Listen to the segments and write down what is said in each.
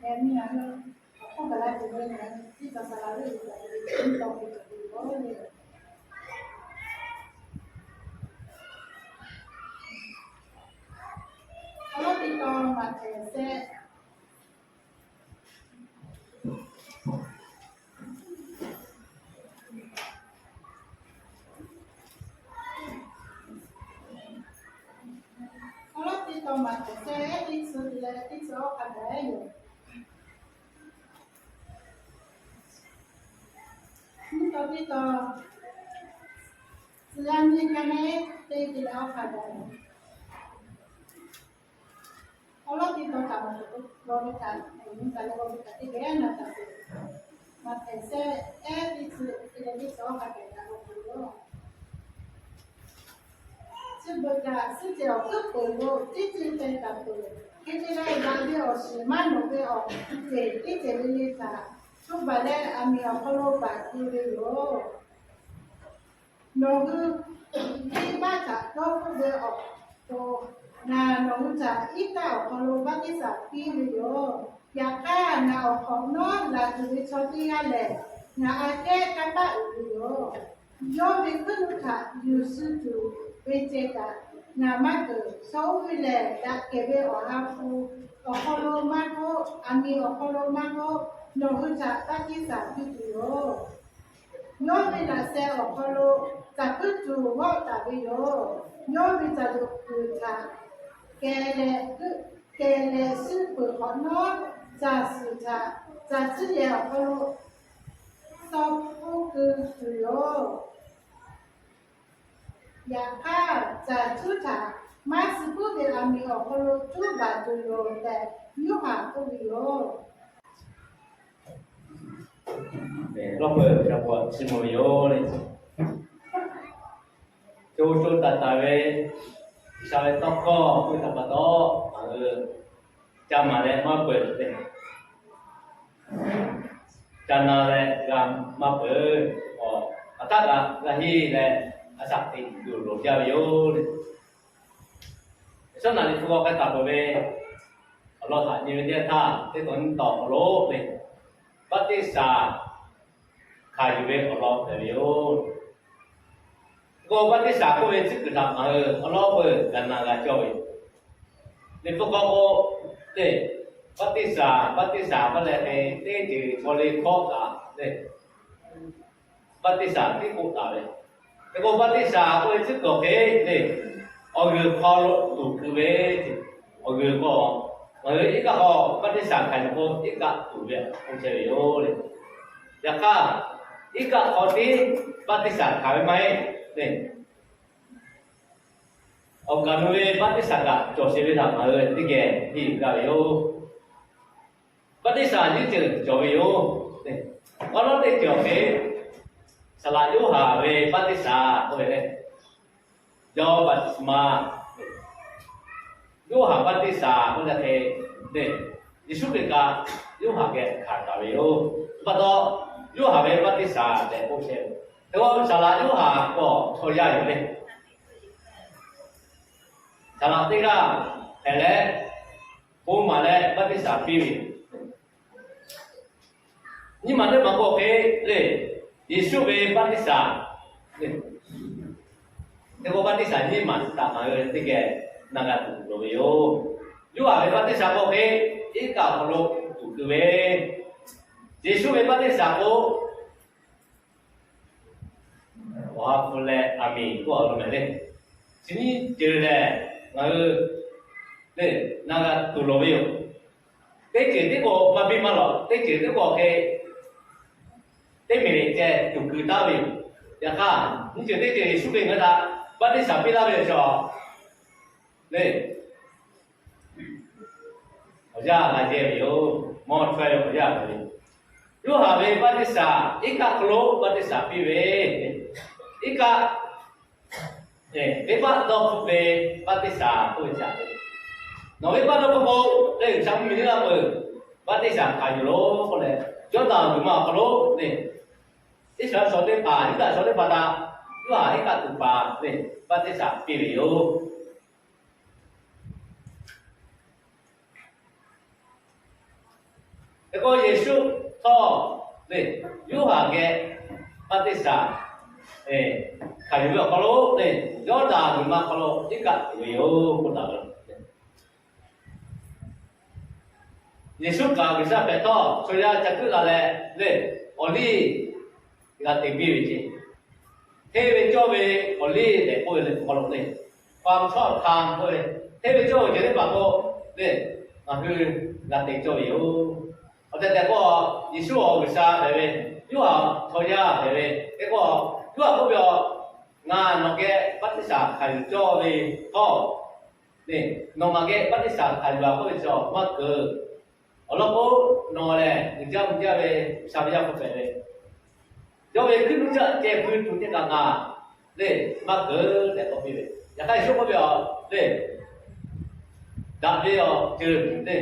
Yaꞈ nyi ngaˬ hui awˬ hk'oˆ kaˬ la tuˬ ve ngaˬ hui tiˉ taw saˍ laˍ ve uiˍ jaˇ ve teˇ taw ve cawˬ tuˬ yoˬ le. Awˬ lawn teˇ taw maꞈ htehˍ shehˆ. Awˬ lawn teˇ taw maꞈ htehˍ shehˆ, teˇ chi leh teˇ chi awˬ hk'a gaˬ yoˬ. Nyiˇ taw teˇ taw, tcuh yaˇ nyiˇ kaˇ neˉ teˇ chi leh awˬ hk'a gaˬ yoˬ. Awˬ lawn teˇ taw htaꞈ maˍ tuˬ lo ve htaꞈ, awˬ nyi htaꞈ leh awˬ ve htaꞈ teˇ geh na taˍ tuˬ. Maꞈ htehˍ shehˆ ehˉ teˇ chi teˇ leh teˇ chi awˬ hk'a gaˬ htaꞈ g'a tuˬ yoˬ. Chi beuꞈ kaꞈ suhˉ cehˬ awˬ hkuiˉ peuˬ lo teˇ ceuˬ te taˍ peuˬ. Hk'e te leh, daꞈ ve awˬ shiˍ maˇ nawꞈ ve awˬ ceuˬ teˇ ceuˬ le le htaꞈ co baˬ leh aˬ miˍ awˬ hk'aw lo baˬ keu ve yoˬ. Nawˬ hui venˇbaˆ htaꞈ dawˇ hpfuhˆ ve awˬ pon, ngaˬ nawˬ hui htaꞈ iˉ kaˆ awˬ hk'aw lo baˆtiˆsaˬ piˇ ve yoˬ. Yaꞈ hk'aˇ, ngaˬ awˬ hk'awꞈ nawˉ laˬ tuˬ ve chaw teˇ g'aˇ lehˬ, ngaˬ aꞈ kehˉ kanˇ paˆ uiˍ ve yoˬ. Yawˇ ve hkuiˉ nuˆ htaꞈ yuˬ suh tuˬ ve ceh kaꞈ ngaˬ maˇ keunˍ. Chaw oˇ ve lehˬ, daꞈ kehˬ ve Awˬ ha hpu awˬ hk'aw lo maˇ k'oˆ, aˬ miˍ awˬ hk'aw lo maˇ k'oˆ, nawˬ hui htaꞈ baˆtiˆsaˬ piˇ tuˬ yoˬ. Yawˇ ve laꞈ sheh awˬ hk'aw lo caˬ hkuiˉ tuˬ g'awˆ taˍ ve yoˬ. Yawˇ ve caˬ yoˬ kuiˬ htaꞈ kehˬ leh, kehˬ leh suh peuˬ hk'awꞈ nawˉ, caˬ suhˍ htaꞈ caˬ tcuhˉ yehˬ awˬ hk'aw lo taw hpfuhˇ keu tuˬ yoˬ. Yaꞈ hk'aˇ, caˬ tcuhˉ htaꞈ maˇ suh puiˉ ve aˬ miˍ awˬ hk'aw lo tuˉ baˬ tuˬ yoˬ tehꞈ, Yoˇhanˬ k'oˆ ve yoˬ. Lawˇ peuˬ ca pa chi mvuh ve yoˬ le. Co co taiˍ taiˍ ve G'uiˬsha ve tawˇ hkawˇ k'oˆ ve htaꞈ pa taw, ngaˬ hui ca maˍ leh maˇ peuˬ tehꞈ, ca na leh g'a maˇ peuˬ. Awˬ htaˇ kaꞈ g'a henˇ leh, a shaꞈ teꞈ tuˬ loˍ jaˇ ve yoˬ le. Saˉ naˍ riˍ hpu k'awꞈ k'ai taˍ peuˬ ve awˬ lawn htaꞈ nyi ve teˇ yanˇ htaˇ, teˇ taw nyiˇ taw awˬ hk'aw lo le, baˆtiˆsaˬ hkanˍ yuˬ ve awˬ lawn hpehꞈ ve yoˬ. K'o, baˆtiˆsaˬ k'oˆ ve tcuhˉ kuiˬ htaꞈ ngaˬ hui awˬ lawn peuˬ g'a na g'a cawˇ ve yoˬ. Liꞈ hpu k'awꞈ k'o, le, baˆtiˆsaˬ, baˆtiˆsaˬ maˇ leh hk'e teˇ ceuˬ chaw le hkawˇ kaꞈ le, baˆtiˆsaˬ tiˉ k'oˆ taˍ ve. Hk'e k'o, baˆtiˆsaˬ k'oˆ ve tcuhˉ kuiˬ hk'e le, awˬ g'uiˬ hk'aw lo tuˍ keu ve, awˬ g'uiˬ k'o, ngaˬ hui iˉ kaˆ k'awꞈ baˆtiˆsaˬ hkanˍ yuˬ k'o, iˉ kaˆ tuˍ ve k'oˆ chehˇ ve yoˬ le. Yaꞈ hk'aˇ, iˉ kaˆ hk'aw tiˉ baˆtiˆsaˬ hkanˍ ve maˇ heˆ le. Awˬ kaˍ nu ve baˆtiˆsaˬ kaꞈ cawˬ sheˍ ve htaꞈ ngaˬ hui teˇ geh henˇ yuˬ gaˇ ve yoˬ. Baˆtiˆsaˬ nyiˇ ceuˬ cawˬ ve yoˬ. Awˬ lawn teˇ ceuˬ awˬ hk'e, Saˍ laꞈ Yoˇhanˬ ve baˆtiˆsaˬ k'oˆ ve le, John Baptist ma, Yoˇhanˬ baˆtiˆsaˬ k'oˆ leh hk'e le, Yeˍsuˆ Hkriꞈ kaꞈ Yoˇhanˬ geh hkanˍ taˍ ve yoˬ. Pa taw, Yoˇhanˬ ve baˆtiˆsaˬ tehꞈ k'oˆ chehˇ ve. Hk'e k'o, Saˍ laꞈ Yoˇhanˬ k'o chaw yaˇ yoˬ le. Saˍ laꞈ teˇ g'aˇ hpehꞈ leh, bon maˍ leh baˆtiˆsaˬ piˇ ve yoˬ. Nyiˇ maˬ teˇ maˬ k'o hk'e le, Yeˍsuˆ ve baˆtiˆsaˬ le. Hk'e k'o, baˆtiˆsaˬ nyiˇ maˬ htaꞈ ngaˬ hui teˇ geh na g'a tuˬ loˍ ve yoˬ. Yoˇhanˬ ve baˆtiˆsaˬ k'o hk'e, iˉ kaˆ awˬ hk'aw lo tuˍ keu ve, Yeˍsuˆ ve baˆtiˆsaˬ k'o, Awˬ ha hpu leh aˬ miˍ k'oˆ a lo mehˍ le. Chi nyiˇ ceuˬ lehˬ, ngaˬ hui le na g'a tuˬ loˍ ve yoˬ. Teˇ ceuˬ tiˉ k'o maˇ biˇ maˇ lawˬ, teˇ ceuˬ tiˉ k'o hk'e teˇ miˬ leh ceh tuˍ keu taˉ ve yoˬ. Yaꞈ hk'aˇ, nyiˇ ceuˬ teˇ ceuˬ Yeˍsuˆ ve ngaˬ hui htaꞈ baˆtiˆsaˬ piˇ laˇ ve yoˬ chaw le. Awˬ yanˇ g'a jehˇ ve yoˬ. Mawˇ chaweh ve awˬ yanˇ ve yoˬ. Yoˇhanˬ ve baˆtiˆsaˬ iˉ kaˆ hk'aw lo baˆtiˆsaˬ piˇ ve, iˉ kaˆ venˇbaˆ dawˇ hpfuhˆ ve baˆtiˆsaˬ k'oˆ ve htaꞈ, nawˬ venˇbaˆ dawˇ hpfuhˆ k'o, leh G'uiˬsha mvuhˇmiˬ teˇ g'aˇ peuˬ baˆtiˆsaˬ hkanˍ yuˬ loˬ k'oˆ leh, Jawˇdanˍ g'uiˬ ma awˬ hk'aw lo le, Iˉsaˍreˍlaˆ chaw teˇ hpaˍ, Yuˇdaꞈ chaw teˇ hpaˍ htaꞈ Yoˇhanˬ iˉ kaˆ tuˍ paˍ le baˆtiˆsaˬ piˇ ve yoˬ. Hk'e k'o, Yeˍsuˆ htawˇ le, Yoˇhanˬ geh baˆtiˆsaˬ hkanˍ yuˬ ve awˬ hk'aw lo le, Yawˇdanˍ g'uiˬ ma hk'aw lo iˉ kaˆ tuˬ ve yoˬ k'oˆ taˍ ve. Yeˍsuˆ kaꞈ G'uiˬsha hpehꞈ htawˇ, chaw yaˇ ca kuiˉ la leh le, awˬ liˇ g'a te piˇ ve ceˇ. Hteˇ ve cawˇ ve awˬ liˇ tehꞈ k'oˆ ve le, hk'aw lo le, ความชอบธรรม k'oˆ ve, hteˇ ve cawˇ ve ceh teˇ hpaˍ k'o le, ngaˬ hui g'a te cawˇ ve yoˬ. Awˬ tehˬ tehꞈ k'o, Yeˍsuˆ awˬ G'uiˬsha hpehꞈ ve, Yoˇhanˬ chaw yaˇ hpehꞈ ve, hk'e k'o, Yoˇhanˬ k'oˆ ve, Ngaˬ nawˬ geh baˆtiˆsaˬ hkanˍ yuˬ cawˇ ve htawˇ, nawˬ ngaˬ geh baˆtiˆsaˬ hkanˍ yuˬ a k'oˆ ve chaw maˇ keunˍ. Awˬ lawn k'o, nawˬ lehˬ uiˍ jaˇ mvuh jaˇ ve G'uiˬsha ve yaˇ hpehꞈ ve, yawˇ ve hkuiˉ nuˇ caˆ ceh pui tuˬ teˇ kaꞈ ngaˬ le maˇ keunˍ tehꞈ k'oˆ piˇ ve. Yaꞈ hk'aˇ Yeˍsuˆ k'oˆ ve, le, daꞈ ve awˬ ceuˬ le,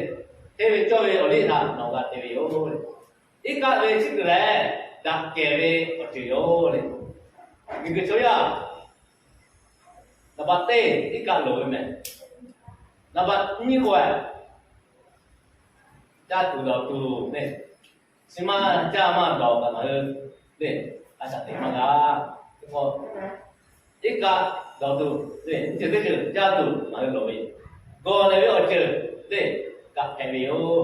hteˇ ve cawˇ ve awˬ liˇ htaꞈ nawˬ g'a te ve yoˬ le. Iˉ kaˆ ve chi kuiˬ lehˬ, daꞈ kehˬ ve awˬ ceuˬ yoˬ le. Miˬguiˬ chaw yaˇ နံပါတ် teˇ iˉ kaˆ loˍ ve mehˬ. နံပါတ် nyiˇ k'o, caˇ tuˬ dawˬ tuˬ le. Chi maˇ caˇ maˇ dawˬ kaꞈ ngaˬ hui le, a shaꞈ teꞈ maˇ g'a. Iˉ kaˆ dawˬ tuˬ le, ceuˬ teˇ ceuˬ caˇ tuˬ ngaˬ hui loˍ ve, gawˬ lehˬ ve awˬ ceuˬ le, kaꞈ hpehꞈ ve yoˬ.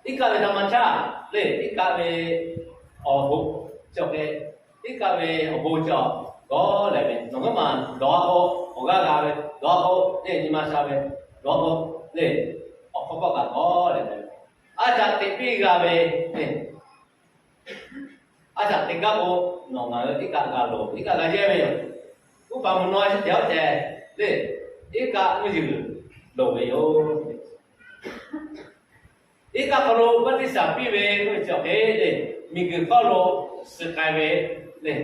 Iˉ kaˆ ve ธรรมชาติ le, iˉ kaˆ ve awˬ hoꞈ cawˬ hk'e, iˉ kaˆ ve awˬ bon cawˬ gawˬ lehˬ ve, nawˬ ngaˬ maˇ dawˬ a k'o, awˬ g'aˇ g'a ve, dawˬ a k'o, le nyi ma sha ve, dawˬ a k'o, le awˬ hk'aw kawˆ kaꞈ gawˬ lehˬ ve, a shaꞈ teꞈ piˇ g'a ve le. A shaꞈ teꞈ gaˇ k'o, nawˬ ngaˬ hui iˉ kaˆ g'a loˍ, iˉ kaˆ g'a yehˇ ve yoˬ. Uˉ paˍ mvuhˇ naw a shu cehˬ awˉ cehˬ le, iˉ kaˆ mvuhˇ yeˬ loˍ ve yoˬ. Iˉ kaˆ hk'aw lo baˆtiˆsaˬ piˇ ve k'oˆ ve chi awˬ hk'e le, miˬguiˬ hk'aw lo suh k'ai ve le.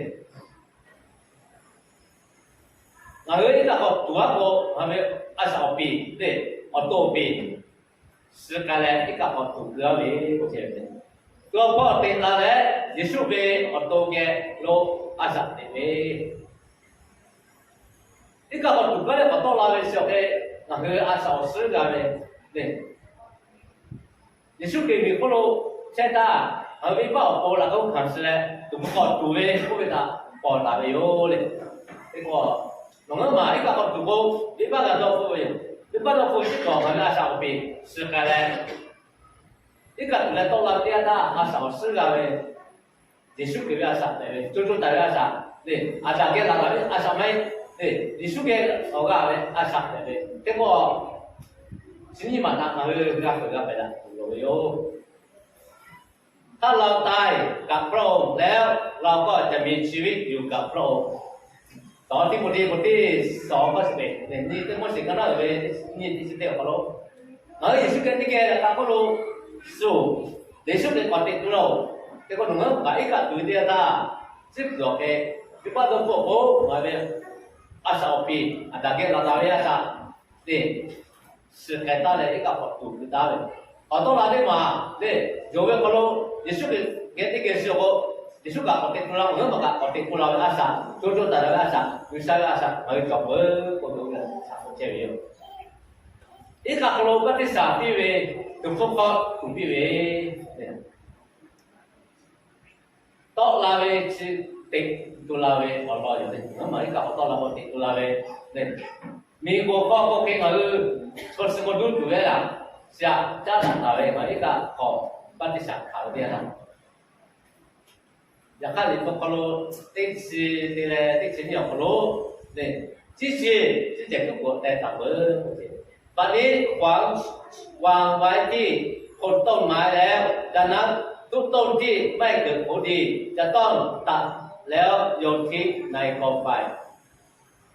Ngaˬ hui iˉ kaˆ hk'aw tuˬ aˉ k'o, ngaˬ ve a shaꞈ awˬ piˍ le, awˬ to awˬ piˍ suh k'ai leh iˉ kaˆ hk'aw tuˬ keu aˉ ve k'oˆ ve, tuˬ awˬ hk'aw teꞈ la leh Yeˍsuˆ ve awˬ to geh lo a shaꞈ teꞈ ve. Iˉ kaˆ hk'aw tuˬ keu leh k'awꞈ tawˆ la ve chi awˬ hk'e, ngaˬ hui a shaꞈ awˬ suhˉ g'a ve le. Yeˍsuˆ Hkriꞈ miˬ hk'oˆ lo chehˇ htaˇ, ngaˬ hui venˇbaˆ awˬ pon laꞈ k'oˆ hkanˍ suh leh, tuˬ hk'aw tuˬ ve k'oˆ ve htaꞈ pawˬ taˍ ve yoˬ le. Teˇ k'o, nawˬ ngaˬ maˇ iˉ kaˆ hk'aw tuˬ k'o, venˇbaˆ g'a dawˇ hpfuhˆ ve yoˬ. Venˇbaˆ dawˇ hpfuhˆ ve chi hk'awꞈ ngaˬ hui a shaꞈ awˬ piˍ suh k'ai leh, iˉ kaˆ tuˬ leh tawˆ la ve teˇ yanˇ htaˇ, a shaꞈ awˬ suhˉ g'a ve, Yeˍsuˆ Hkriꞈ ve a shaꞈ hpehꞈ ve, co co taiˍ ve a shaꞈ le, a shaꞈ geh laˬ taˍ ve a shaꞈ maˇ heˆ le, Yeˍsuˆ geh awˬ g'a ve a shaꞈ hpehꞈ ve. Teˇ k'o, chi nyiˇ maˬ htaꞈ ngaˬ hui g'a hpeuꞈ g'a hpehꞈ la tuˬ loˍ ve yoˬ. ถ้าเราตายกับพระองค์แล้ว เราก็จะมีชีวิตอยู่กับพระองค์ สองทิโมธีบทที่สองข้อสิบเอ็ด เนี่ย นี่เต็มหมดสิ ข้างหน้าเลย นี่ที่สิบเอ็ดของเรา Ngaˬ hui Yeˍsuˆ Hkriꞈ teˇ geh htaꞈ k'oˆ lo shuˍ, Yeˍsuˆ Hkriꞈ k'awꞈ teꞈ tuˬ lo, teˇ k'o nawˬ ngaˬ hui kaꞈ iˉ kaˆ tuˬ ve teˇ yanˇ htaˇ, tcuhˉ kuiˬ awˬ hk'e, venˇbaˆ dawˇ hpfuhˆ k'o, ngaˬ hui ve a shaꞈ awˬ piˍ, Aˍdanˍ geh laˬ taˍ ve a shaꞈ teꞈ suh k'ai taˉ leh iˉ kaˆ k'awꞈ tuˬ keu taˉ ve, k'awꞈ tawˆ la teˇ maˬ le, yonˍ ve hk'aw lo Yeˍsuˆ Hkriꞈ geh teˇ geh shuˍ k'o, Yeˍsuˆ kaꞈ k'awꞈ teꞈ tuˬ la, ngaˬ hui maˇ kaꞈ k'awꞈ teꞈ tuˬ la ve a shaꞈ, co co taiˍ la ve a shaꞈ, G'uiˬsha ve a shaꞈ ngaˬ hui cawˬ peuˬ k'oˆ ve shaꞈ k'oˆ chehˇ ve yoˬ. Iˉ kaˆ hk'aw lo baˆtiˆsaˬ piˇ ve, tuˍ hpfuhˇ hk'aw tuˬ piˇ ve, tawˆ la ve chi teꞈ tuˬ la ve awˬ lawn yoˬ le. Ngaˬ hui maˇ iˉ kaˆ k'awꞈ tawˆ la k'o teꞈ tuˬ la ve le. Miˬguiˬ hk'aw k'oˆ hk'e ngaˬ hui chaw suh maˇ duˇ tuˬ ve laˬ, shaꞈ caˉ daꞈ taˍ ve ngaˬ hui iˉ kaˆ hk'aw baˆtiˆsaˬ hkanˍ ve teˇ yanˇ htaˇ, yaꞈ hk'aˇ Liꞈ hpu hk'aw lo teˇ chi te leh teˇ chi nyiˇ awˬ hk'aw lo le, ciˉ ci, ciˉ cehˬ hkuiˉ puiˍ teh taˍ peuˬ. บัดนี้ขวาง วางไว้ที่โคนต้นไม้แล้ว ดังนั้นทุกต้นที่ไม่เกิดผลดีจะต้องตัดแล้วโยนทิ้งในกองไฟ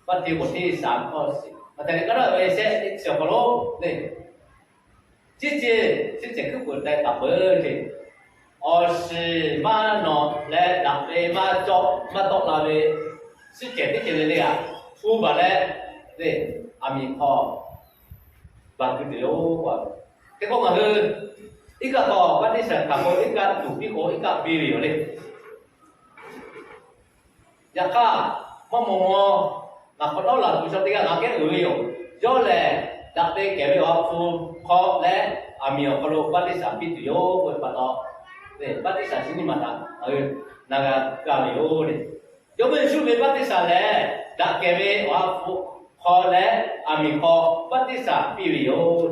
Matthew บทที่สาม ข้อสิบ Maꞈhtehˍ liꞈ ka naˆ ve shehˆ teˇ chi awˬ hk'aw lo le, ciˉ ci, ciˉ cehˬ hkuiˉ puiˍ teh taˍ peuˬ ceˇ. Awˬ shiˍ maˇ nawꞈ leh daꞈ ve maˇ cawˇ maˇ tawˆ la ve, ciˉ cehˬ teˇ ceuˬ le le a, u baˬ leh le, aˬ miˍ hk'aw baˬ keu tuˬ yoˬ. Hk'e k'o ngaˬ hui iˉ kaˆ hk'aw baˆtiˆsaˬ hkanˍ k'o, iˉ kaˆ tuˬ piˇ k'o, iˉ kaˆ piˇ ve yoˬ le. Yaꞈ hk'aˇ, maˇ maw maw, ngaˬ hk'awꞈ nawˉ laˬ tuˬ chaw teˇ g'aˇ ngaˬ kehˉ uiˍ ve yoˬ. Yawˇ lehˬ, Daꞈ ve kehˬ ve Awˬ ha hpu hk'aw leh aˬ miˍ awˬ hk'aw lo baˆtiˆsaˬ piˇ tuˬ yoˬ k'oˆ ve pa taw, baˆtiˆsaˬ chi nyiˇ maˬ htaꞈ ngaˬ hui na g'a gaˇ ve yoˬ le. Jawˇmawˇ Yeˍsuˆ ve baˆtiˆsaˬ lehˬ, daꞈ kehˬ ve Awˬ ha hpu hk'aw leh aˬ miˍ hk'aw baˆtiˆsaˬ piˇ ve yoˬ.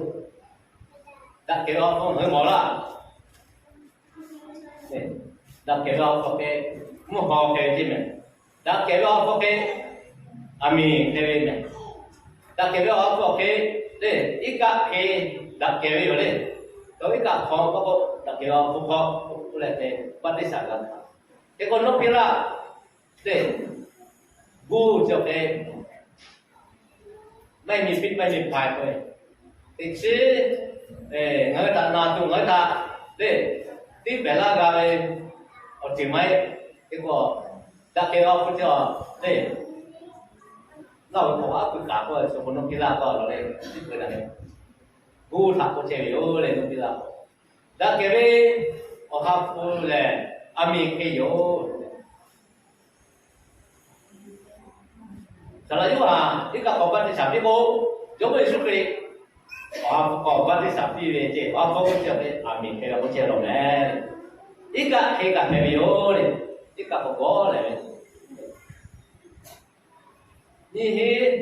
Daꞈ kehˬ ve Awˬ ha hpu ngaˬ hui mawˬ laˇ. Daꞈ kehˬ ve Awˬ ha hpu hk'e mvuhˇ haw hk'e ve ceˇ mehˍ. Daꞈ kehˬ ve Awˬ ha hpu hk'e aˬ miˍ hk'e ve mehˍ. Daꞈ kehˬ ve Awˬ ha hpu awˬ hk'e le, iˉ kaˆ hk'e daꞈ kehˬ ve yoˬ le. Tawˇ iˉ kaˆ hk'aw k'oˆ k'o, daꞈ kehˬ ve Awˬ ha hpu hk'aw k'oˆ leh te baˆtiˆsaˬ g'a htaꞈ hk'e k'o, nawˬ piˇ laˇ le. Guˇ cawˬ hk'e ไม่มีพิษไม่มีภัย k'o, teꞈ chiˉ ngaˬ hui htaꞈ naˬ tuˬ ngaˬ hui htaꞈ le, tiˉ pehˍ laˇ g'a ve awˬ ceuˬ maˇ heˆ. Hk'e k'o, daꞈ kehˬ ve Awˬ ha hpu cawˬ le. Laˇ hui k'awꞈ aˉ pui kaꞈ k'oˆ ve, shu k'o nawˬ piˇ laˇ k'oˆ law le, tiˉ pehˍ laˇ ve, guˇ htaꞈ k'oˆ chehˇ ve yoˬ le, nawˬ piˇ laˇ k'o. Daꞈ kehˬ ve Awˬ ha hpu lehˬ, aˬ miˍ hk'e yoˬ. Saˍ laꞈ Yoˇhanˬ iˉ kaˆ hk'aw baˆtiˆsaˬ piˇ k'o, Jawˇmawˇ Yeˍsuˆ Hkriꞈ Awˬ ha hpu hk'aw baˆtiˆsaˬ piˇ ve ceˇ, Awˬ ha hpu k'oˆ chehˇ ve aˬ miˍ hk'e ve k'oˆ chehˇ law mehˍ. Iˉ kaˆ hk'e kaꞈ hpehꞈ ve yoˬ le. Iˉ kaˆ k'awꞈ gawˇ lehˬ ve, nyiˇ heˆ,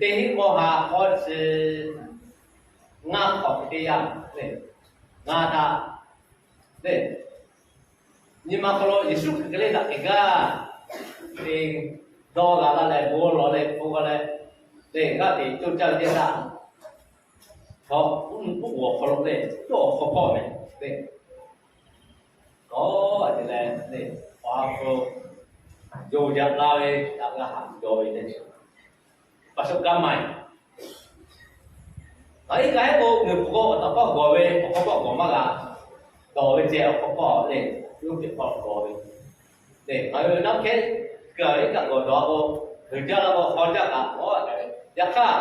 teˇ heˆ k'awˇ ha k'awˇ chi ngaˇ hk'awꞈ teˇ yanˇ le, ngaˬ htaꞈ le, nyi ma hk'aw lo Yeˍsuˆ Hkriꞈ hk'e le daꞈ kehˬ gaˇ te dawˇ g'a laˇ leh, bon lawˬ leh, hpu g'a leh, le g'aˇ teꞈ coˇ caˇ ve teˇ htaˇ, chaw uˉ nuˇ uˉ g'awˬ awˬ hk'aw lo le, cawˇ awˬ hk'aw hpawˇ mehˍ le. Kawˆ te leh le, Awˬ ha hpu yonˍ yaꞈ la ve htaꞈ g'a haꞈ jaw ve le. Pa shu gaˇ maˇ heˆ. Ngaˬ iˉ kaˆ heˆ k'o, ngaˬ hui hpu k'o awˬ taˍ hpawˇ gawˬ ve, awˬ hk'aw hpawˇ gawˬ maˇ g'a. Dawˬ ve ceh awˬ hk'aw hpawˇ le, yawˇ hui hpawˇ gawˬ ve le. Ngaˬ hui naˉ hkehˉ gaˬ ve iˉ kaˆ gawˬ dawˬ k'o, g'uiˬ jaˇ la k'o, hk'aw jaˇ kaꞈ kawˆ ve. Yaꞈ hk'aˇ,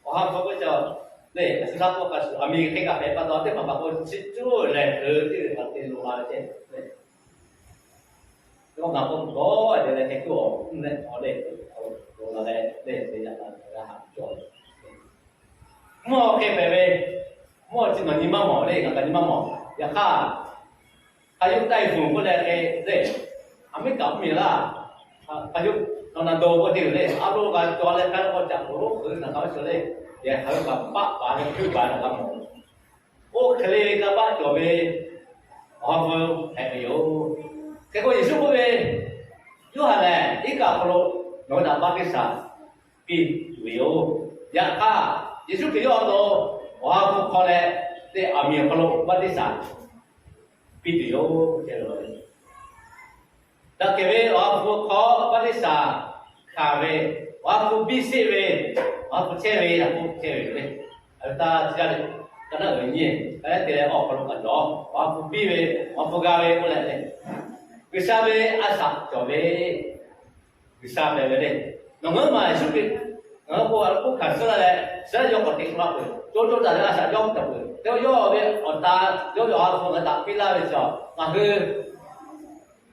Awˬ ha hpu k'oˆ cawˬ le, a shu htaˇ k'oˆ kaꞈ shu aˬ miˍ hk'e kaꞈ hpehꞈ pa taw, teˇ hpaˍ hpaˍ k'o chi cuˇ lehˬ, hk'e teˇ ve hk'aˬ te lo la ve ceh le. Yawˇ ngaˬ k'o gawˬ a te leh hk'e kuˇ awˬ mvuhˇ leh awˬ leh lo la leh leh te yaꞈ la g'a haꞈ jaw. Mvuhˇ haw hk'e hpehꞈ ve, mvuhˇ haw chi nawˬ nyi maˇ mawˬ le, ngaˬ kaꞈ nyi maˇ mawˬ. Yaꞈ hk'aˇ, hk'a yawˇ taiˇ hpfuhˍ k'oˆ leh hk'e le, aˬ miˉ kaꞈ mvuhˇ miˬ laˇ. Hk'a yawˇ tornado k'oˆ te ve le, a lo g'a caw leh hk'a lo k'aw caꞈ k'oˍ lonˉ hk'eun naˬ k'a ve shu le, yehˬ hk'a ve kaꞈ paˆ paˍ ve hkuiˇ baˬ naˬ g'a mawˬ. Oˇ hk'e le ve kanˇ paˆ cawˬ ve Awˬ ha hpu hpehꞈ ve yoˬ. Hk'e k'o Yeˍsuˆ k'oˆ ve, Yoˇhanˬ lehˬ iˉ kaˆ hk'aw lo nawˬ hui htaꞈ baˆtiˆsaˬ piˇ tuˬ ve yoˬ. Yaꞈ hk'aˇ, Yeˍsuˆ Hkriꞈ yawˇ awˬ to Awˬ ha hpu hk'aw leh teˇ aˬ miˍ awˬ hk'aw lo baˆtiˆsaˬ piˇ tuˬ yoˬ. Daꞈ kehˬ ve Awˬ ha hpu hk'aw baˆtiˆsaˬ hkanˍ ve, Awˬ ha hpu biˇ sheˆ ve, Awˬ ha hpu chehˇ ve, a k'oˆ chehˇ ve yoˬ le. A ve taˇ chi yaˇ le, ka naˉ uiˍ nyi, ka naˉ te leh awˬ hk'aw lo kaꞈ cawˬ, Awˬ ha hpu biˇ ve, Awˬ ha hpu g'a ve k'oˆ leh le, G'uiˬsha ve a shaꞈ cawˬ ve, G'uiˬsha hpehꞈ ve le. Nawˬ ngaˬ hui maˬ Yeˍsuˆ Hkriꞈ ngaˬ hui k'o a lo k'oˆ hkanˍ suhˉ laˇ leh, suhˉ yawˇ k'awꞈ teꞈ la peuˬ, co co taiˍ taiˍ ve a shaꞈ yawˇ cawˬ peuˬ. Te yawˇ ve awˬ ta, yawˇ ve Awˬ ha hpu ngaˬ hui htaꞈ piˇ laˇ ve chi, ngaˬ hui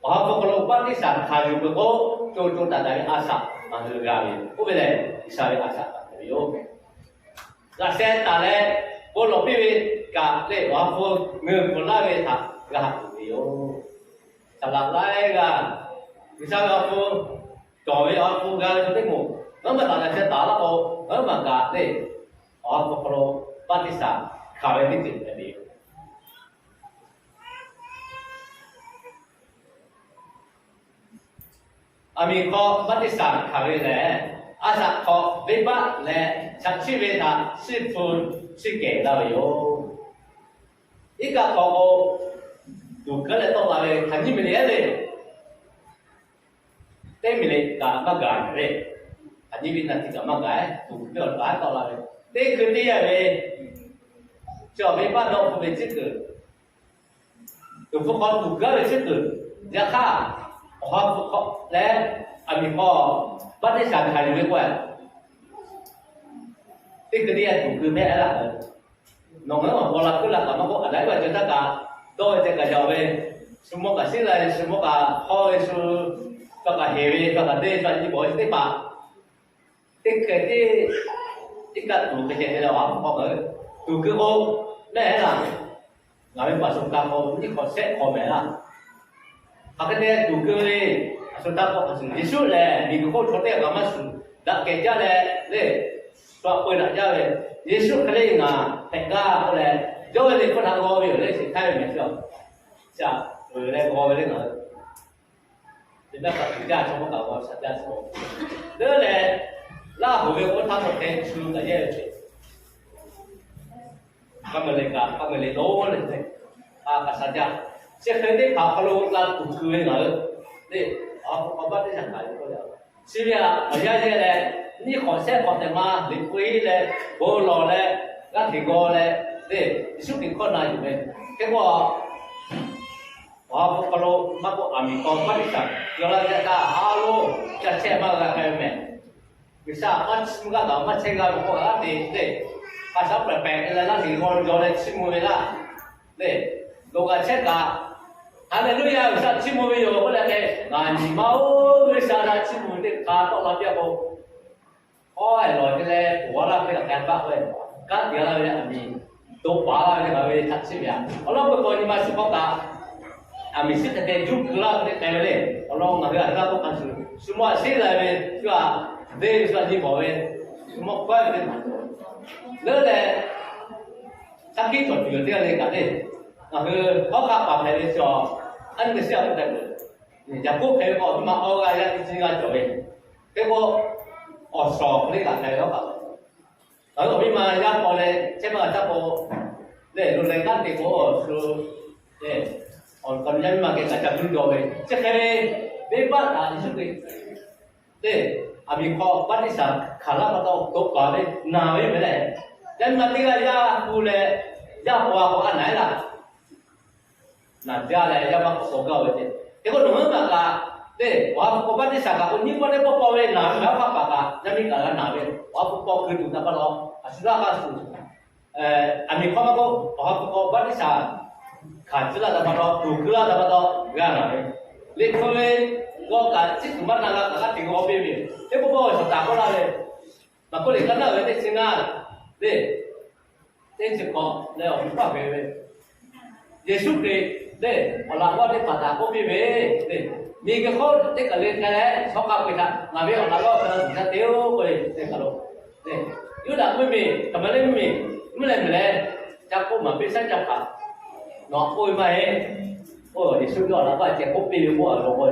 Awˬ ha hpu hk'aw lo baˆtiˆsaˬ hkanˍ yuˬ peuˬ k'o, co co taiˍ taiˍ ve a shaꞈ ngaˬ hui g'a ve yoˬ. Oˇ ve lehˬ, G'uiˬsha ve a shaꞈ hpehꞈ ve yoˬ. G'aꞈ sheh taˍ leh bon lawˬ piˇ ve kaꞈ le, Awˬ ha hpu ngeuˍ pfuhˍ laˇ ve htaꞈ g'a haꞈ yuˬ ve yoˬ. Saˍ laꞈ laiˉ g'aˇ G'uiˬsha ve Awˬ ha hpu cawˬ ve, Awˬ ha hpu g'a ve chaw teˇ moˍ, ngaˬ hui maˬ taˍ leh sheh taˍ laˇ k'o, ngaˬ hui maˬ kaꞈ le, Awˬ ha hpu hk'aw lo baˆtiˆsaˬ hkanˍ ve teˇ ceuˬ hpehꞈ ve yoˬ. Aˬ miˍ hk'aw baˆtiˆsaˬ hkanˍ ve lehˬ, a shaꞈ hk'aw venˇbaˆ leh chaꞈ chiˆ ve htaꞈ chiˇ hpu chiˇ kehˬ laˇ ve yoˬ. Iˉ kaˆ hk'aw k'o, tuˍ hkeuˉ leh tawˆ la ve hk'aˬ nyiˇ miˬ liꞈ le, teˇ miˬ liꞈ kaꞈ maˇ gaˬ ve, hk'aˬ nyiˇ miˬ liꞈ kaꞈ maˇ gaˬ, tuˍ hkeuˉ leh tawˆ la ve, teˇ hkui teˇ yanˇ ve, chi awˬ venˇbaˆ dawˇ hpu ve tcuhˉ kuiˬ, tuˍ hpu hk'aw tuˍ gaˇ ve tcuhˉ kuiˬ. Yaꞈ hk'aˇ, Awˬ ha hpu hk'aw leh aˬ miˍ hk'aw baˆtiˆsaˬ hkanˍ yuˬ ve k'o, teˇ hkui teˇ yanˇ tuˍ hkui mehˆ laˇ. Nawˬ ngaˬ hui maˬ paw la hkuiˉ la kaꞈ maˇ k'oˆ, a daꞈ iˉ vaˇ ceuˬ htaˇ kaꞈ dawˇ ve ceh kaꞈ yaꞈ ve, shu mawˇ kaꞈ shiˉ la ve, shu mawˇ kaꞈ hawˇ ve, shu chaw kaꞈ heˍ ve, chaw kaꞈ deˇ ve, chaw nyi bawˬ ve teˇ hpaˍ teˇ hkeh tiˉ Iˉ kaˆ tuˬ hk'e ceh te leh awˬ ha hpu hk'aw ngaˬ hui tuˬ keu k'o, mehˆ laˇ. Ngaˬ ve paˍ shu ka k'o nyiˇ hk'awꞈ shehˆ hk'awꞈ mehˍ laˇ. Hk'aˬ hk'e te tuˬ keu ve, a shu taˇ k'awꞈ hk'a shuˍ, Yeˍsuˆ lehˬ miˬguiˬ hk'oˆ chaw teˇ g'aˇ kaꞈ maˇ shuˍ, daꞈ kehˬ jaˇ leh le, shu aꞈ peu daꞈ jaˇ ve, Yeˍsuˆ hk'e le ngaˬ hpehꞈ gaˇ k'oˆ leh, yawˇ ve liꞈ hpu htaꞈ g'aw ve yoˬ le, shiˍ htaˇ ve mehˍ chi a, chi aꞈ peuˬ leh g'aw ve le ngaˬ hui. Teˇ baˆ kaꞈ tuˬ jaˇ chaw maˇ kaꞈ g'aw shaˍ jaˇ chaw. Leuˉ leh, Laˇ hoˍ ve k'oˆ htaˇ k'o hk'e shu kaꞈ yehˇ ve ce. Kaˇ meuˍ leh kaꞈ, kaˇ meuˍ leh lonˉ leh te, a kaꞈ shaˍ jaˇ. Chi hk'e teˇ hpaˍ hk'aw lo g'a tuˬ keu ve ngaˬ hui le, awˬ ha hpu k'awꞈ baˆ teˇ shaˍ kaꞈ yoˬ k'oˆ le. Chi ve aꞈ awˬ yanˇ yehˇ leh, nyiˇ hk'awꞈ shehˆ hk'awꞈ tehꞈ ma liꞈ k'oˆ leh, bon lawˬ leh, g'aˇ hteꞈ g'aw leh, le, Yeˍsuˆ Hkriꞈ hkawˇ na yuˬ ve. Hk'e k'o, awˬ ha hpu hk'aw lo maˇ k'oˆ, aˬ miˍ hk'aw baˆtiˆsaˬ yaw laˇ ve yaˇ htaˇ, ha loˬ ca chehˇ maˇ g'a k'ai ve mehˍ. G'uiˬsha maˇ chiˇ mvuh g'aˇ kaꞈ maˇ chehˇ g'a ve k'o, g'aˇ te le, a shaˉ pehˍ pehˍ te leh laˇ hteꞈ g'aw jaw leh chiˇ mvuh ve laˇ. Le, loꞈ kaꞈ chehˇ kaꞈ, Haˍleˍluˇyaˇ, G'uiˬsha chiˇ mvuh ve yoˬ k'oˆ leh hk'e, ngaˬ nyi ma-oˬ, G'uiˬsha htaꞈ chiˇ mvuh ve teˇ hk'a tawˆ la piˇ k'o, awˬ ehˍ lawˬ te leh poˬ a laˇ ve hk'e kaꞈ hk'a baˆ k'oˆ ve, kanˉ te laˇ ve aˬ miˍ, to paˍ laˇ ve hk'e ngaˬ ve htaꞈ chiˇ ve aꞈ. Awˬ lawn k'o, nyi ma shiˍ hk'awꞈ kaꞈ, aˬ miˍ shiˉ hk'e te juˇ keu laˇ ve teˇ k'ai ve le. Awˬ lawn ngaˬ hui a htaˇ k'oˆ hk'a shuˍ, shu mawˇ a shiˉ la ve, shu aꞈ, deˇ ve shu aꞈ nyi bawˬ ve, shu mawˇ kawehˉ ve teˇ hpaˍ cawˬ. Leuˉ leh, shaˉ hkiˆ cawˬ tuˬ yoˬ teˇ g'aˇ le kaꞈ le. Ngaˬ hui hawˉ hk'aˆ paˍ hpehꞈ ve cawˬ, a nyi teˇ shiˉ a k'oˆ tehꞈ peuˬ. Yaˍkoˆ hpehꞈ ve k'o, awˬ miˇ ma awˬ g'aˇ yaˇ teˇ chi g'aˇ cawˬ ve. Hk'e k'o, awˬ shawˍ hk'e le kaꞈ hpehꞈ ve hawˉ kaꞈ, ngaˬ hui awˬ miˇ ma yaˇ paw leh chehˇ maˇ g'a taˇ k'o, le lo leh kanˉ te k'o, shu le, awˬ hk'aw lo yaˇ miˇ ma geh kaꞈ ca tuˇ jaw ve. Chi hk'e ve, venˇbaˆ htaꞈ Yeˍsuˆ Hkriꞈ le, aˬ miˍ hk'aw baˆtiˆsaˬ hkanˍ laˇ pa taw, to paˍ ve naˬ ve mehˍ leh, yaˇ miˇ ma teˇ g'aˇ yaˇ hu leh, yaˇ paw a k'o a naˬ e laˇ. Naˬ jaˇ leh yaˇ maˇ k'awꞈ paw gaˇ ve ce. Hk'e k'o, nawˬ hui maˇ kaꞈ le, awˬ ha hpu k'awꞈ baˆtiˆsaˬ kaꞈ k'o, nyiˇ pawˆ teˇ pawˆ paw ve naˬ ve, maˇ hpaˆ paˍ kaꞈ yaˇ miˇ kaꞈ g'a naˬ ve, awˬ ha hpu paw keu tuˬ htaꞈ pa taw, a shu laˇ g'aˇ shuˍ, aˬ miˍ hk'aw maˇ k'oˆ, awˬ ha hpu k'awꞈ baˆtiˆsaˬ hkanˍ tcuh laˇ htaꞈ pa taw, tuˬ keu laˇ htaꞈ pa taw g'a naˬ ve, liꞈ hpu ve g'aw kaꞈ ciˉ kuiˬ maˇ na g'a kaꞈ g'aˇ hteꞈ g'aw piˇ ve, teˇ pawˆ pawˆ Saˍtanˍ k'oˆ laˇ ve, Maˍkuˆ liꞈ ka naˉ ve teˇ chi ngaˇ le, teˇ chi hk'awꞈ leh awˬ miˇ hpaˇ hpehꞈ ve, Yeˍsuˆ Hkriꞈ le, awˬ laꞈ g'awˇ teˇ hpaˍ htaꞈ k'oˆ piˇ ve le, miˬguiˬ hk'oˆ teˇ kaˬ le k'ai leh, chaw hk'a peu-eˬ htaꞈ ngaˬ ve awˬ laꞈ g'awˇ hk'a g'a tuˬ ca te-oˬ k'oˆ ve teˇ kaˬ lo le, Yuˇdaꞈ mvuhˇmiˬ, Kaˍmaˍliˆ mvuhˇmiˬ, mvuhˇ leh miˬ leh, ca k'oˆ maˍ piˇ shaˉ ca hpaˍ, nawˬ k'oˆ ve maˇ heˆ. Oˇ, Yeˍsuˆ yawˇ awˬ laꞈ g'awˇ ceh k'oˆ piˇ ve k'oˆ a lo k'o,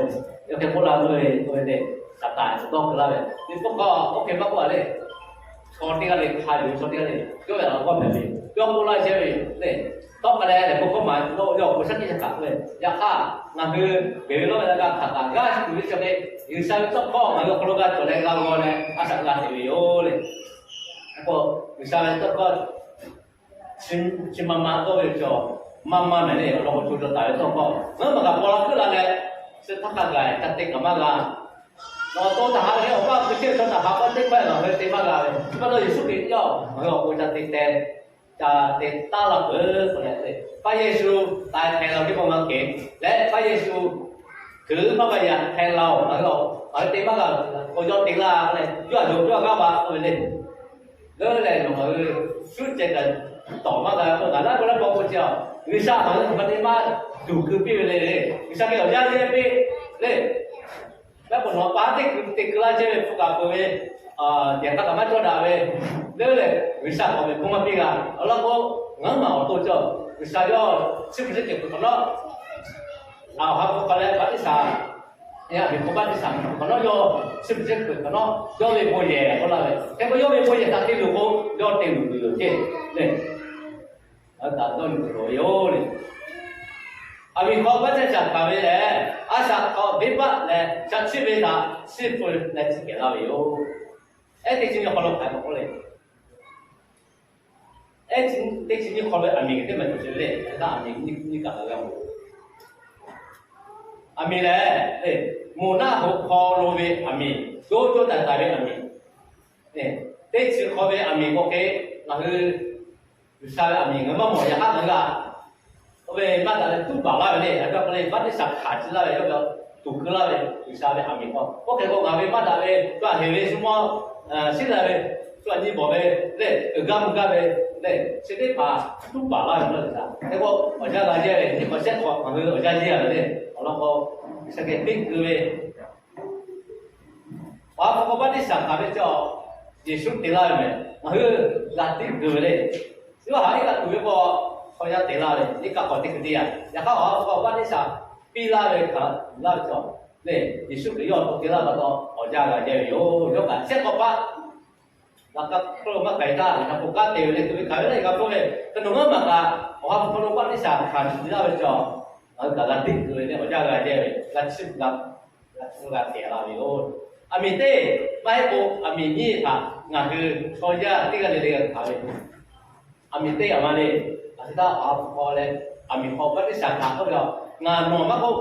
yawˇ hk'e k'oˆ la ve, oˇ ve le, Saˍtanˍ dawˇ hk'e laˇ ve, teˇ pawˆ k'o oˇ hk'e maˇ k'oˆ a le. Chaw teˇ g'aˇ le hk'a yuˬ ve, chaw teˇ g'aˇ le yawˇ ve awˬ laꞈ g'awˇ hpehꞈ ve, yawˇ k'oˆ laˇ chehˇ ve le. Tawˇ k'ai leh lehˬ, bon hkawˇ maˍ yawˇ awˬ pon shaˉ hkiˆ shaˉ hpaˍ k'oˆ ve, yaꞈ hk'aˇ ngaˬ hui beˬ ve lawˇ ve la g'a htaꞈ kaꞈ g'aˇ shu tuˬ ve chi hk'e, G'uiˬsha ve tawˇ hkawˇ ngaˬ hui awˬ hk'aw lo g'a cawˬ leh g'a g'aw leh a shaꞈ g'a teꞈ ve yoˬ le. K'o, G'uiˬsha ve tawˇ hkawˇ chi ma ma k'oˆ ve cawˬ, maˇ maˇ mehˍ le, awˬ lawn k'o co caw taˍ ve tawˇ hkawˇ ngaˬ hui maˇ kaꞈ paw la hkuiˉ la leh, chi htaˇ hk'a gaˬ ca te kaꞈ maˇ g'a. Nawˬ awˬ to htaꞈ haꞈ ve awˬ paˇ hkui chehˇ ve chaw htaꞈ haꞈ k'aw teˇ hpaˇ lawˬ ve te maˇ g'a ve, chi pa taw Yeˍsuˆ Hkriꞈ yawˇ ngaˬ hui awˬ pon ca te teh, ca te taˉ la peuˬ k'oˆ leh, Hpaˇ Yeˍsuˆ taiˍ hpehꞈ la-oˬ teˇ pawˆ maˇ kehˬ leh, Hpaˇ Yeˍsuˆ hkui maˇ pa yaꞈ hpehꞈ la-oˬ, ngaˬ hui te maˇ g'a, awˬ yawˇ te laˇ leh, yawˇ a yonˍ yawˇ g'aˇ ba k'oˆ ve le. Leuˉ leh nawˬ ngaˬ hui shuˉ ceh kaꞈ tawˍ maˇ g'a k'o, ngaˬ laˇ k'o laˇ paw k'o ceh, G'uiˬsha ngaˬ hui hk'aˬ ma te maˇ tuˬ keu piˇ ve le. G'uiˬsha geh awˬ yanˇ yehˇ piˇ le. Laˇ paw nawˬ pa teˇ keu te keu laˇ chehˇ ve hpu kaꞈ peuˬ ve, yehˬ hk'a kaꞈ maˇ cawˇ daꞈ ve, leuˉ leh G'uiˬsha k'awꞈ ve bon maˇ piˇ g'a. Awˬ lawn k'o, ngaˬ hui maˇ awˬ to cawˬ, G'uiˬsha yawˇ chi hpu teˇ ceuˬ hkui hk'awꞈ nawˉ, awˬ ha hpu hk'aw leh baˆtiˆsaˬ, yaꞈ miˬ hk'aw baˆtiˆsaˬ hk'awꞈ nawˉ yawˇ chi hpu teˇ ceuˬ hkui hk'awꞈ nawˉ yawˇ ve bon yehˬ k'oˆ laˇ ve. Hk'e k'o yawˇ ve bon yehˬ htaꞈ te luˬ k'o, yawˇ te luˬ tuˬ yoˬ ceˇ le. Aˬ htaꞈ dawˇ nyi tuˬ loˍ ve yoˬ le. Aˬ miˍ hk'aw baˆtiˆsaˬ hkanˍ ve lehˬ, a shaꞈ hk'aw venˇbaˆ leh shaꞈ chiˆ ve htaꞈ chiˇ pfuhˇ leh chi kehˬ laˇ ve yoˬ. Ehˉ teˇ chi nyi hk'aw lo hk'aˬ hk'e k'oˆ le. Ehˉ teˇ chi nyi hk'aw lo aˬ miˍ teˇ maˬ cawˬ ce le. Aˬ miˍ nyiˇ kaꞈ la g'a-oˬ. Aˬ miˍ lehˬ, moˬ naˆ hoꞈ hk'aw lo ve aˬ miˍ, co co taiˍ taiˍ ve aˬ miˍ, teˇ chi hk'aw ve aˬ miˍ k'o hk'e, ngaˬ hui G'uiˬsha ve aˬ miˍ ngaˬ hui maˇ mawˬ yaꞈ hk'aˇ ngaˬ hui g'a. Oˇ ve maˇ daꞈ ve tuˉ baˬ laˇ ve le, a cawˇ k'o le baˆtiˆsaˬ hkanˍ tcuh laˇ ve, yawˇ ve tuˬ keu laˇ ve G'uiˬsha ve aˬ miˍ k'o, oˇ hk'e k'o ngaˬ ve maˇ daꞈ ve, yawˇ a heˍ ve shu mawˇ shiˉ la ve Shu a nyi bawˬ ve le, uiˍ gaˇ mvuh gaˇ ve le, chi teˇ hpaˍ tuˉ baˬ laˇ ve maˇ heˆ. Hk'e k'o, awˬ yanˇ g'a yehˇ ve nyi k'awꞈ shehˆ k'awꞈ ngaˬ hui awˬ yanˇ yehˇ ve le, awˬ lawn k'o, shaˍ kehˬ teˇ keu ve awˬ ha hpu k'aw baˆtiˆsaˬ hkanˍ ve chaw, Yeˍsuˆ te laˇ ve mehˬ, ngaˬ hui g'a tiˉ keu ve le. Yoˇhanˬ iˉ g'a tuˬ ve k'o, chaw yaˇ te laˇ ve, iˉ kaˆ k'awꞈ teˇ keu teˇ yanˇ. Yaꞈ hk'aˇ, awˬ ha hpu k'aw baˆtiˆsaˬ piˇ laˇ ve hkanˍ laˇ ve chaw le, Yeˍsuˆ Hkriꞈ yawˇ awˬ to te laˇ pa taw, awˬ yanˇ g'a yehˇ ve yoˬ. Yawˇ kaꞈ shehˆ k'awꞈ paˆ laꞈ ka hk'oˆ lo maˇ k'ai taˇ, laꞈ ka hk'oˆ kanˉ te ve le, tuˬ ve hkanˍ ve le, g'a hpfuhˇ ve. Hk'e nawˬ ngaˬ maˬ kaꞈ, awˬ ha hpu hk'aw lo baˆtiˆsaˬ hkanˍ tuˬ laˇ ve chaw, ngaˬ hui kaꞈ g'a tiˉ keu ve le, awˬ yanˇ g'a yehˇ ve, g'a chiˇ g'a g'a kehˬ la ve yoˬ. Aˬ miˍ teˇ maˇ heˆ k'o, aˬ miˍ nyiˇ htaꞈ ngaˬ hui chaw yaˇ teˇ g'aˇ le le g'a hkanˍ ve yoˬ. Aˬ miˍ teˇ aˬ ma le, a shu htaˇ awˬ ha hpu hk'aw leh, aˬ miˍ hk'aw baˆtiˆsaˬ hkanˍ k'oˆ ve, ngaˬ nawˬ maˇ k'oˆ,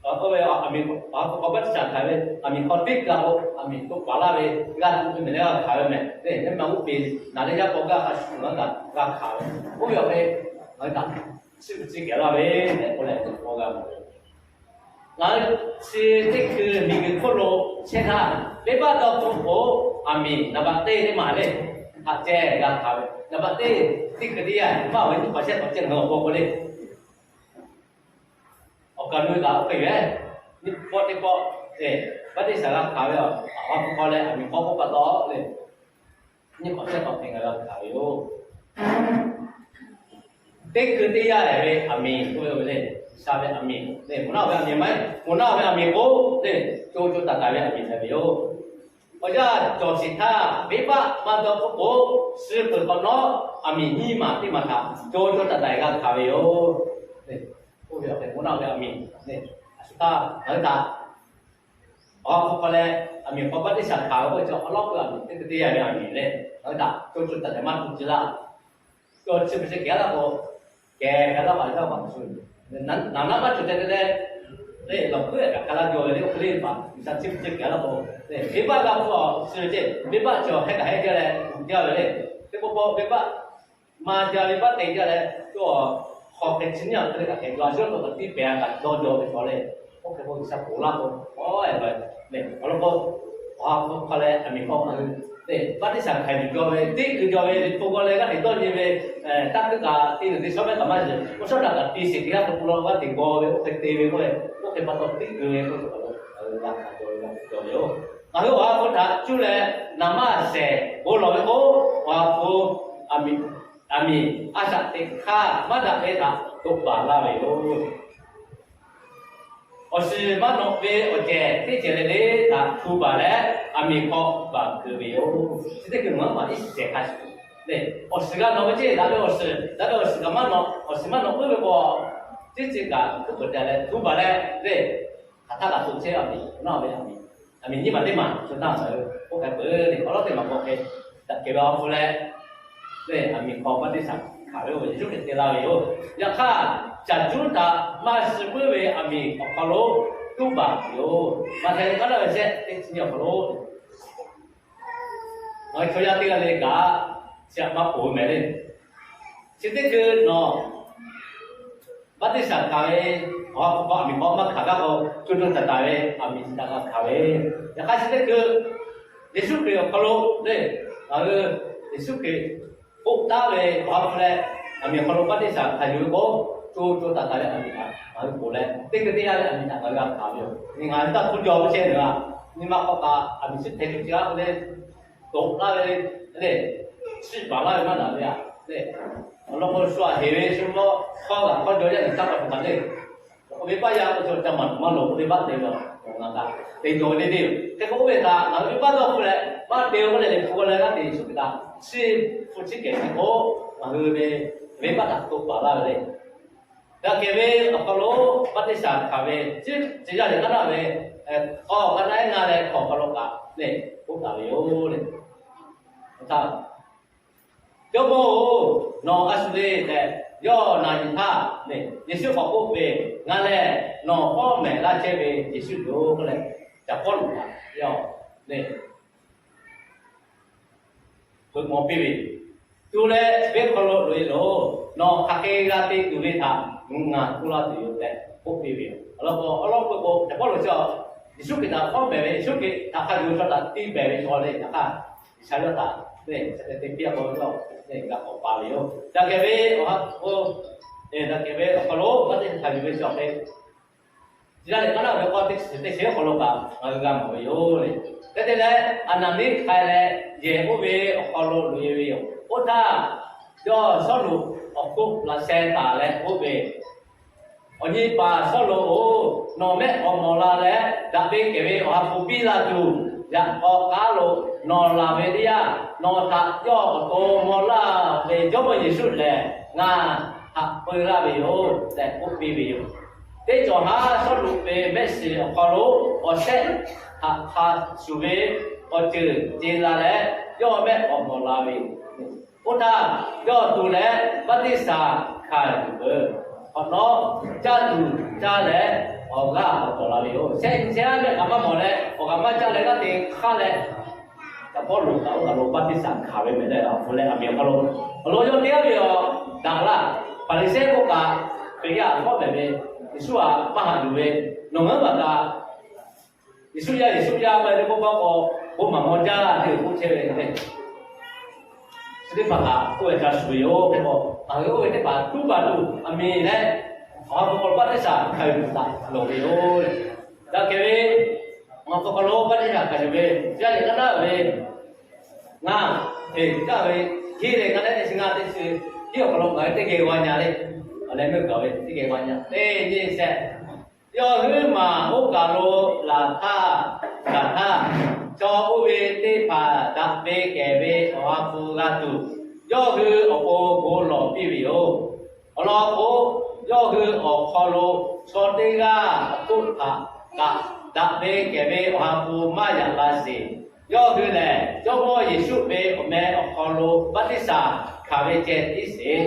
k'oˆ ve, aˬ miˍ awˬ ha hpu hk'aw baˆtiˆsaˬ hkanˍ ve, aˬ miˍ hk'aw teˇ g'aˇ k'o, aˬ miˍ to paˍ laˇ ve g'aˇ tuˬ ve mehˬ leh g'a hkanˍ ve mehˬ le. Nehˬ ma g'oˇ peˬ naˍ leh yaˇ paw gaˇ hk'a shuˍ g'a hkanˍ ve, oˇ ve awˬ hk'e ngaˬ hui htaꞈ chi beuꞈ chi kehˬ laˇ ve tehꞈ k'oˆ leh, ngaˬ hui chi teˇ hkui miˬguiˬ hk'oˆ lo chehˇ htaˇ, venˇbaˆ dawˇ hpfuhˆ k'o, aˬ miˍ naˍ baꞈ teˇ teˇ maˬ le, htaꞈ ceh g'a hkanˍ ve, naˍ baꞈ teˇ teˇ hkui teˇ yanˇ, venˇbaˆ awˬ nyi k'awꞈ chehˇ k'awꞈ ceh ngaˬ hui awˬ paw k'o le, awˬ kaˍ nu kaꞈ oˇ hk'e yoˬ. Nyiˇ pawˆ teˇ pawˆ, baˆtiˆsaˬ g'a hkanˍ ve, awˬ ha hpu hk'aw leh aˬ miˍ hk'aw k'oˆ pa taw le, nyiˇ hk'awꞈ chehˇ hk'awꞈ hk'e ngaˬ hui g'a hkanˍ ve yoˬ. Teˇ hkui teˇ yanˇ lehˬ ve aˬ miˍ k'oˆ ve le, G'uiˬsha ve aˬ miˍ le, moˬ naˆ ve aˬ miˍ maˇ heˆ, moˬ naˆ ve aˬ miˍ k'o le, co co taiˍ taiˍ ve aˬ miˍ hpehꞈ ve yoˬ. Awˬ yanˇ cawˬ sheˍ htaˇ, venˇbaˆ maˇ dawˇ hpfuhˆ k'o, suh peuˬ hk'awꞈ nawˉ aˬ miˍ nyiˇ maˬ teˇ maˬ htaꞈ co co taiˍ taiˍ g'a hkanˍ ve yoˬ. Oˇ ve awˬ hk'e moˬ naˆ ve aˬ miˍ, a shu htaˇ ngaˬ hui htaꞈ awˬ ha hpu hk'aw leh aˬ miˍ hk'aw baˆtiˆsaˬ hkanˍ ve k'oˆ ve chi awˬ lawˉ k'oˆ aˬ miˍ teˇ hkui teˇ yanˇ ve aˬ miˍ le, ngaˬ hui htaꞈ co co taiˍ taiˍ maˇ tu ci laˇ. Cawˬ chi beuꞈ chi kehˬ laˇ k'o, kehˬ kehˬ laˇ k'o a yaˇ maˇ shuˍ. Naˍ naˆ maˇ cawˬ ceh te leh, le lawˬ hkuiˉ kaꞈ hk'a laˇ jaw ve le, oˇ hk'e le paˍ G'uiˬsha chi beuꞈ chi kehˬ laˇ k'o, venˇbaˆ g'a hpfuhˆ awˬ suh ve ceh, venˇbaˆ cawˬ hk'e kaꞈ hk'e jaˇ leh, jaˇ ve le. Teˇ pawˆ pawˆ venˇbaˆ maˇ jaˇ ve baˆ te jaˇ leh, cawˬ hk'aw hk'e chi nyiˇ a hk'e le kaꞈ hk'e jaw a shu taw kaꞈ tiˇ pehˍ a kaꞈ dawˇ jaw ve chaw le, oˇ hk'e k'o G'uiˬsha ponˬ laˇ k'o, awˬ e leh, awˬ lawn k'o, awˬ ha hpu hk'aw leh aˬ miˍ hk'aw ngaˬ hui le, baˆtiˆsaˬ hkanˍ yuˬ jaw ve, teˇ hkui jaw ve, liꞈ hpu g'aw leh g'aˇ hteꞈ dawˇ nyi ve, taˇ hkuiˉ kaꞈ te nyi te shawˉ mehˉ kaꞈ maˇ yeˬ, oˇ shawˉ htaꞈ kaꞈ te sheˍ teˇ g'aˇ hk'e k'o law g'aˇ hteꞈ g'aw ve, oˇ hk'e te ve k'oˆ ve, oˇ hk'e pa taw teˇ hkui ve k'oˆ ve, g'a hkanˍ jaw ve, g'a hkanˍ jaw ve yoˬ. Ngaˬ hui awˬ ha hpu htaꞈ cuˇ leh naˍ maˇ shehˍ bon lawˬ ve k'o, awˬ ha hpu aˬ miˍ a shaꞈ teꞈ hk'aˇ maˇ daꞈ ve htaꞈ toꞈ baˬ laˇ ve yoˬ. Awˬ shiˍ maˇ nawꞈ ve awˬ cehˬ teˇ cehˬ le le htaꞈ htu baˬ leh, aˬ miˍ hk'aw baˬ keu ve yoˬ. Chi teˇ hkui ngaˬ hui maˇ iˉ shiˍ cehˬ hk'a shuˍ le, awˬ shiˍ g'a nawꞈ ve ceˇ, daꞈ ve awˬ shiˍ, daꞈ ve awˬ shiˍ kaꞈ maˇ nawꞈ, awˬ shiˍ maˇ nawꞈ puiˉ ve k'o, teˇ ceuˬ kaꞈ hkuˆ peuˬ te leh htu baˬ leh le, hk'aˬ htaˇ kaꞈ toꞈ chehˇ a miˍ, nawˬ ve aˬ miˍ, aˬ miˍ nyiˇ maˬ teˇ maˬ shu htaˇ ngaˬ hui oˇ hk'e peuˬ le, awˬ lawˉ teˇ maˬ k'awꞈ hk'e daꞈ kehˬ ve awˬ ha hpu leh, le aˬ miˍ hk'aw baˆtiˆsaˬ hkanˍ ve Yeˍsuˆ Hkriꞈ te laˇ ve yoˬ. Yaꞈ hk'aˇ, caˬ cuˉ htaꞈ maˇ suh puiˉ ve aˬ miˍ awˬ hk'aw lo tuˉ baˬ tuˬ yoˬ. Maꞈhtehˍ liꞈ ka laˇ ve shehˆ teˇ chi nyi awˬ hk'aw lo ngaˬ hui chaw yaˇ teˇ g'aˇ le kaꞈ, chi htaꞈ maˇ ponˬ ve mehˍ le. Chi teˇ hkui nawˬ baˆtiˆsaˬ hkanˍ ve, awˬ ha hpu hk'aw aˬ miˍ hk'aw maˇ hkanˍ gaˇ k'o, co co taiˍ taiˍ ve aˬ miˍ chi htaꞈ g'a hkanˍ ve. Yaꞈ hk'aˇ chi teˇ hkui Yeˍsuˆ Hkriꞈ awˬ hk'aw lo le, ngaˬ hui Yeˍsuˆ Hkriꞈ k'oˆ taˉ ve awˬ ha hpu leh, aˬ miˍ awˬ hk'aw lo baˆtiˆsaˬ hkanˍ yuˬ ve k'o, co co taiˍ taiˍ ve aˬ miˍ htaꞈ ngaˬ hui ponˬ leh, teˇ hkui teˇ yanˇ leh aˬ miˍ htaꞈ ngaˬ hui g'a hkanˍ ve yoˬ. Nyi ngaˬ hui taˇ hpuˇ jaw ve chehˇ ve a, nyi ma hk'aw kaꞈ aˬ miˍ chi hteˇ ve chi g'aˇ k'o le, toꞈ laˇ ve le, chiˇ baˬ laˇ ve maˇ daꞈ ve a le. Awˬ lawn k'o, shu aꞈ heˍ ve shu mawˇ hkawˇ g'aꞈ hkawˇ jaw yaˇ nyi taˇ pa tuˬ kaꞈ le, awˬ venˇbaˆ yaˇ k'o, ca maꞈ maˇ loˍ, venˇbaˆ te ve ngaˬ kaꞈ te jaw ve le le. Hk'e k'o, oˇ ve htaꞈ ngaˬ hui venˇbaˆ dawˇ hpfuhˆ leh maˇ te-o k'oˆ leh, liꞈ hpu g'aw leh g'aˇ hteꞈ Yeˍsuˆ Hkriꞈ htaꞈ chiˇ hpu chiˇ kehˬ ve k'o, ngaˬ hui ve venˇbaˆ htaꞈ toꞈ baˬ laˇ ve le. Daꞈ kehˬ ve awˬ hk'aw lo baˆtiˆsaˬ hkanˍ ve, chi yaˇ lehˬ kaˇ naˆ ve, k'awˇ kaˇ naˆ ehˉ ngaˇ leh hkawꞈ awˬ hk'aw lo kaꞈ le, k'oˆ taˍ ve yoˬ le. Htaˇ, Jawˇmawˇ-oˬ, nawˬ a shu le tehꞈ yawˇ na nyi htaˇ, Yeˍsuˆ k'awꞈ k'oˆ ve, Ngaˬ lehˬ nawˬ fawˉ mehˍ laˇ chehˇ ve Yeˍsuˆ yoˬ k'oˆ leh, Caˬ Pawˇluꞈ htaꞈ yawˇ le hpeuꞈ maw piˇ ve, Tu leh venˇ hk'aw lo loꞈ-e loˬ. Nawˬ hk'aˬ hk'e g'a te tuˬ ve htaꞈ ngaˬ k'oˆ laˇ tuˬ yoˬ tehꞈ k'oˆ piˇ ve yoˬ. Awˬ lawn k'o, awˬ lawn k'o, Caˬ Pawˇluꞈ chi Yeˍsuˆ Hkriꞈ htaꞈ fawˉ mehˍ ve, Yeˍsuˆ Hkriꞈ htaꞈ hk'a yonˍ chaw htaꞈ tiˇ pehˍ ve chaw le, yaꞈ hk'aˇ G'uiˬsha yawˇ htaꞈ lehˬ, chi hk'e te piˇ a k'o, yawˇ lehˬ g'a k'awꞈ pa ve yoˬ. Daꞈ kehˬ ve awˬ ha k'o, daꞈ kehˬ ve awˬ hk'aw lo baˆtiˆsaˬ hkanˍ yuˬ ve chi awˬ hk'e, chi htaˇ lehˬ, kaˇ naˆ ve k'awˇ teˇ chi teˇ chi awˬ hk'aw lo kaꞈ ngaˬ hui g'a mawˬ ve yoˬ le. Hk'e te leh, Aˍnaˍniˆ hk'a leh yehˬ oˇ ve awˬ hk'aw lo loꞈ e ve yoˬ. Oˇ htaˇ, yawˇ Sawˉluꞈ awˬ hk'oˆ laꞈ sheh taˍ leh k'oˆ ve, Awˬ nyi paˍ Sawˉluꞈ-oˬ, nawˬ mehˆ k'awꞈ mawˬ la leh, daꞈ ve kehˬ ve Awˬ ha hpu biˇ la tuˬ, yaꞈ k'aw k'aˉ lo nawˬ laˬ ve teˇ yanˇ, nawˬ htaꞈ yawˇ awˬ to maw laˇ ve Jawˇmawˇ Yeˍsuˆ lehˬ, ngaˬ htaꞈ peu laˇ ve yoˬ tehꞈ k'oˆ piˇ ve yoˬ. Teˇ cawˬ haˉ Sawˉluꞈ ve mehˆ shiˍ awˬ hk'aw lo awˬ shehˆ htaꞈ hk'a shuˍ ve awˬ ceuˬ te la leh, yawˇ mehˆ k'awꞈ mawˬ la ve yoˬ. Oˇ htaˇ, yawˇ tuˬ leh baˆtiˆsaˬ hkanˍ yuˬ peuˬ. Awˬ nawˉ caˇ tuˬ caˇ leh, awˬ g'aˇ awˬ tawˍ la ve yoˬ. Shehˆ nyi shehˆ haˉ mehˆ kaꞈ maˇ mawˬ leh, awˬ kaꞈ maˇ caˇ leh g'aˇ te hk'aˇ leh, Caˍ Pawˇluꞈ kaꞈ oˇ kaˬ lo baˆtiˆsaˬ hkanˍ ve mehˍ leh, awˬ hpu leh aˬ miˍ awˬ hk'aw lo awˬ lawn yawˇ teˇ g'aˇ ve awˬ daꞈ laˇ. Hpaˍriˍsehˇ k'oˆ kaꞈ, Hkriꞈ yaˇ hpawˇ mehˍ ve, Yeˍsuˆ htaꞈ maˇ haꞈ yuˬ ve, nawˬ ngaˬ hui maˬ kaꞈ Yeˍsuˆ yaˇ, Yeˍsuˆ yaˇ maˇ heˆ k'oˆ paˇ k'o, bon maˍ maw jaˇ teˇ g'uiˬ k'oˆ chehˇ ve le. Chi teˇ hpaˍ kaꞈ k'oˆ ve ca shuˍ ve yoˬ. Hk'e k'o, ngaˬ hui oˇ ve teˇ hpaˍ tuˉ baˬ tuˬ aˬ miˍ leh, awˬ ha hpu hk'aw lo baˆtiˆsaˬ hkanˍ yuˬ tuˬ htaꞈ lawˬ ve yoˬ. Daꞈ kehˬ ve awˬ ha hpu hk'aw lo baˆtiˆsaˬ hkanˍ yuˬ ve, yaˇ lehˬ kaˇ naˆ ve ngaˬ, eˬ, kaˇ ve, hiˇ leh kaˇ naˆ ve chi ngaˬ teˇ chi, hiˉ awˬ hk'aw lo ngaˬ hui teˇ geh g'aw nya le. Awˬ leh meuˇ gaˬ ve teˇ geh g'aw nya teˇ nyi shehˆ. Yawˇ huiˉ maˬ oˇ kaˬ lo laˬ htaˇ, gaˬ htaˇ, chaw oˇ ve teˇ hpaˍ daꞈ ve kehˬ ve Awˬ ha hpu g'a tuˬ, yawˇ hui awˬ pon bon lawˬ piˇ ve yoˬ. Awˬ lawn k'o, yawˇ hui awˬ hk'aw lo chaw teˇ g'aˇ awˬ hk'oˆ htaꞈ kaꞈ daꞈ ve kehˬ ve Awˬ ha hpu maˇ yaꞈ la sheˍ. Yawˇ hui lehˬ, Jawˇmawˇ Yeˍsuˆ ve awˬ meh awˬ hk'aw lo baˆtiˆsaˬ hkanˍ ve ceh tiˉ sheˍ.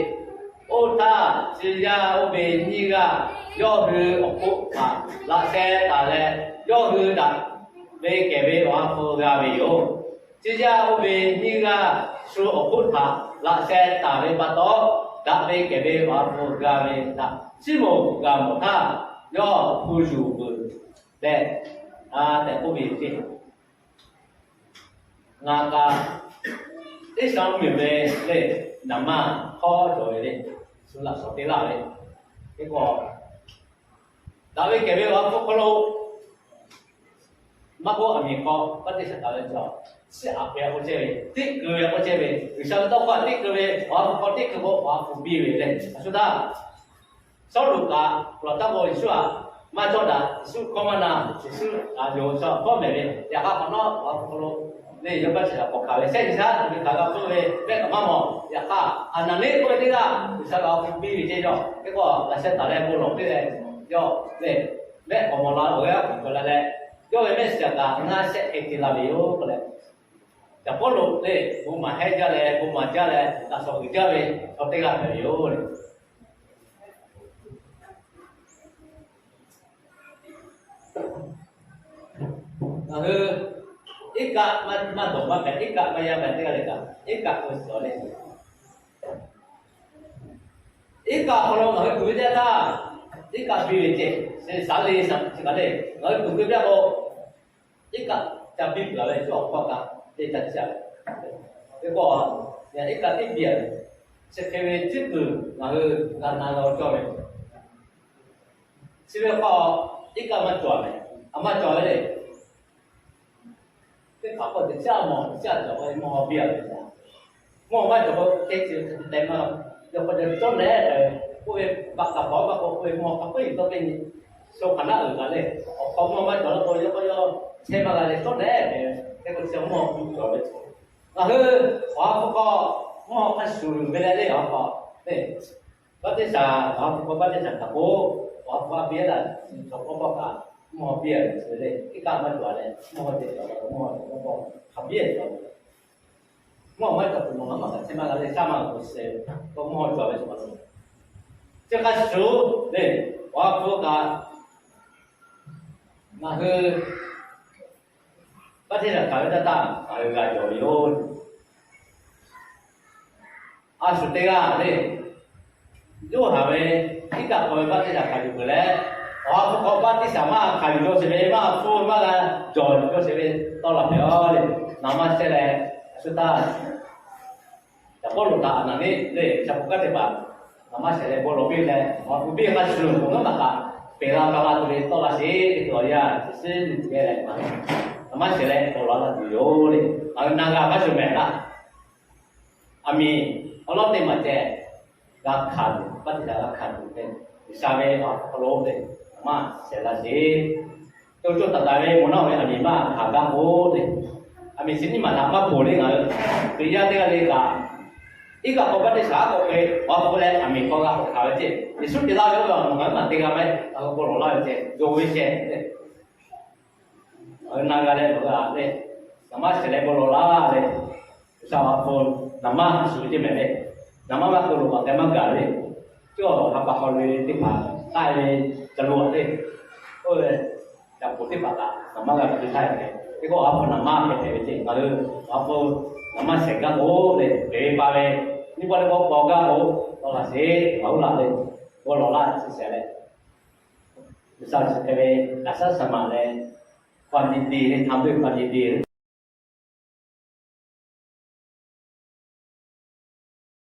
Oˇ htaˇ, tcuh yaˇ oˇ ve nyiˇ g'aˇ yawˇ hui awˬ hk'oˆ htaꞈ laꞈ sheh taˍ leh, yawˇ hui daꞈ ve kehˬ ve Awˬ ha hpu g'a ve yoˬ. Tcuh yaˇ oˇ ve nyiˇ g'aˇ shu awˬ hk'oˆ htaꞈ laꞈ sheh taˍ ve pa taw, daꞈ ve kehˬ ve Awˬ ha hpu g'a ve htaꞈ Siˉmonˍ g'a mawˬ htaˇ, yawˇ hpu yuˬ peuˬ tehꞈ, a, tehꞈ k'oˆ ve yoˬ ceˇ. Ngaˬ kaꞈ teˇ sha mvuhˇmiˬ ve le, naˍ manˇ hk'awˇ cawˬ ve le, shu laꞈ shawˍ te laˇ ve, teˇ kawˆ daꞈ ve kehˬ ve Awˬ ha hpu hk'aw lo maˇ k'oˆ, aˬ miˍ hk'aw baˆtiˆsaˬ taˍ ve chaw, chi aꞈ k'oˆ chehˇ ve, teˇ keu ve k'oˆ chehˇ ve, G'uiˬsha ve tawˇ hkawˇ teˇ keu ve, Awˬ ha hpu hk'aw teˇ keu k'o Awˬ ha hpu biˇ ve le. A shu htaˇ, Sawˉluꞈ kaꞈ lawˬ taˇ k'o, Yeˍsuˆ htaꞈ maˇ cawˇ daꞈ, Yeˍsuˆ hkawˇ maˇ na, Yeˍsuˆ htaꞈ yonˍ ve chaw hkawˇ mehˍ ve, yaꞈ hk'aˇ hk'awꞈ nawˉ Awˬ ha hpu hk'aw lo le, yawˇ baˆtiˆsaˬ k'awꞈ hkanˍ ve, shehˆ nyi shehˆ haˉ tuˬ ve hkanˍ g'a hpfuhˆ ve, mehˆ kaꞈ maˇ mawˬ. Yaꞈ hk'aˇ, Aˍnaˍniˆ k'oˆ ve teˇ g'aˇ G'uiˬsha ve Awˬ ha hpu biˇ ve ceˇ yawˇ, teˇ kawˆ laꞈ sheh taˍ leh bon lawˬ piˇ leh, yawˇ le, mehˆ k'awꞈ mawˬ la ve awˬ g'aˇ kuˬ cawˬ la leh, yawˇ ve mehˆ shiˍ kaꞈ ngaˇ shehˆ hk'e te la ve yoˬ k'oˆ leh, Caˍ Pawˇluꞈ le, bon maˍ hehnˇ jaˇ leh, bon maˍ jaˇ leh, laꞈ shawˍ uiˍ jaˇ ve chaw teˇ g'aˇ hpehꞈ ve yoˬ le. Ngaˬ hui iˉ kaˆ maˇ dawˬ maˇ hpehꞈ, iˉ kaˆ maˇ yaˇ hpehꞈ teˇ g'aˇ le kaꞈ, iˉ kaˆ k'oˆ suhˍ le. Iˉ kaˆ hk'aw lo ngaˬ hui tuˬ ve teˇ htaˇ, iˉ kaˆ biˇ ve ceh, shaˍ le shaˍ chi kaꞈ le, ngaˬ hui tuˬ ve teˇ hk'aw iˉ kaˆ ca biˇ peuˬ ve, awˬ hkawˇ kaꞈ teˇ ca ciˇ a ve. Teˇ pawˆ, iˉ kaˆ teˇ biˇ a ve, chi hk'e ve ciˉ kuiˬ ngaˬ hui g'a na g'a cawˇ ve. Chi ve hk'aw iˉ kaˆ maˇ cawˬ ve, a maˇ cawˬ ve le. Teˇ hpaˍ k'o teꞈ chiˉ a mawˬ, teꞈ chiˉ a cawˬ k'o mvuhˇ haw biˇ a ve. Mvuhˇ haw maˇ cawˬ k'o teˇ ceuˬ te maˇ, yawˇ k'o cawˇ leh, k'oˆ ve baˆ kaꞈ bawˬ maˇ k'oˆ, k'oˆ ve mvuhˇ haw hk'a peu-eˬ tawˇ teˇ nyi, sho hpaˍ naˆ uiˍ kaꞈ le, awˬ hk'aw mvuhˇ haw maˇ cawˬ la k'o, yawˇ k'o yawˇ chehˇ maˇ g'a leh cawˇ leh, hk'e k'o chi mvuhˇ haw biˇ cawˬ ve. Ngaˬ hui Awˬ ha hpu hk'aw mvuhˇ haw hk'a shuˍ ve leh le, awˬ hk'aw le, baˆtiˆsaˬ, Awˬ ha hpu hk'aw baˆtiˆsaˬ hkanˍ k'o, Awˬ ha hpu a biˇ laˇ, cawˬ k'awˇ kawˇ kaꞈ mvuhˇ haw biˇ a ve chi le, iˉ kaˆ maˇ cawˬ leh mvuhˇ haw ceh cawˬ la k'o, mvuhˇ haw cawˬ k'awˇ kawˇ hk'a biˇ cawˬ. Mvuhˇ haw maˇ cawˬ tuˬ nawˬ ngaˬ maˇ kaꞈ chehˇ maˇ g'a le, shaˉ maˇ g'a k'o sheh ve, k'o mvuhˇ haw cawˬ ve cawˬ la k'o, chi hk'a shuˍ le, Awˬ ha hpu kaꞈ ngaˬ hui baˆtiˆsaˬ hkanˍ ve taˇ taˇ ngaˬ hui g'a cawˬ ve yoˬ. A shuˍ teˇ g'aˇ le, Yoˇhanˬ ve iˉ kaˆ hk'aw ve baˆtiˆsaˬ hkanˍ yuˬ peuˬ leh, Awˬ ha hpu hk'aw baˆtiˆsaˬ maˇ hkanˍ yuˬ cawˇ sheˍ ve, maˇ hpfuhˇ maˇ g'a cawˬ cawˇ sheˍ ve tawˇ la hpehꞈ a le. Naˍ manˇ shehˆ leh Suh taˇ, yaꞈ k'aw loꞈ htaꞈ naˍ neˆ le, shaˍ k'oˍ kaˇ teˇ hpaˍ, naˍ maˇ shehˍ leh bon lawˬ piˇ leh, awˬ ha hpu biˇ hk'a shuˍ shuˍ ngaˬ hui maˇ k'aꞈ pehˬ la ka la tuˬ ve tawˆ la sheˍ tehꞈ k'oˆ leh, chi shiˉ nyi te leh, naˍ maˇ shehˍ leh bon lawˬ la tuˬ yoˬ le. Ngaˬ hui na g'a hk'a shuˍ mehˍ laˇ. Aˬ miˍ awˬ lawˉ teˇ maˬ ceh g'a hkanˍ tuˬ, baˆ tiꞈ htaꞈ g'a hkanˍ tuˬ ve, G'uiˬsha ve awˬ hk'aw lo ve, naˍ maˇ shehˍ la sheˍ. Cawˇ cawˇ taiˍ taiˍ ve moˬ naˆ ve aˬ miˍ maˇ hkanˍ g'a k'o le, aˬ miˍ chi nyiˇ maˬ htaꞈ maˇ ponˬ le ngaˬ hui. Hkriꞈ yaˇ teˇ g'aˇ le kaꞈ, iˉ kaˆ k'awꞈ baˆ teˇ shaˍ k'awꞈ hk'e, awˬ hk'aw lo leh aˬ miˍ hk'aw g'a k'awꞈ hkanˍ ve ceh, Yeˍsuˆ te laˇ ve oˇ ve awˬ moˍ ngaˬ hui maˇ te g'a ve, a k'o bon lawˬ laˇ ve ceh, yonˍ ve ceh, na g'a leh lawˬ g'a le, naˍ maˇ shehˍ leh bon lawˬ laˇ le. G'uiˬsha awˬ ha hpu naˍ maˇ shuˍ ve ceh mehˍ le. Naˍ maˇ maˇ k'oˆ lo kaꞈ te maˇ gaˬ le. Cawˇ ha pa hk'aw lo teˇ hpaˍ taˆ ve ca lo a le. Oˇ ve ca poˍ teˇ hpaˍ kaꞈ naˍ maˇ g'a hk'e taˆ ve. Teˇ kawˆ awˬ ha hpu naˍ maˇ hpehꞈ hpehꞈ ve ceh, ngaˬ hui awˬ ha hpu naˍ maˇ shehˍ gaˇ k'o le, pehˬ ve pa ve nyiˇ pawˆ teˇ pawˆ paw gaˇ k'o, tawˆ la sheˍ, ngaˬ hui laˬ le, bon lawˬ laˇ chi shehˍ leh, G'uiˬsha chi hk'e ve laꞈ shaˉ shaˍ maˍ leh, ความยินดี le, htaꞈ ve ความยินดี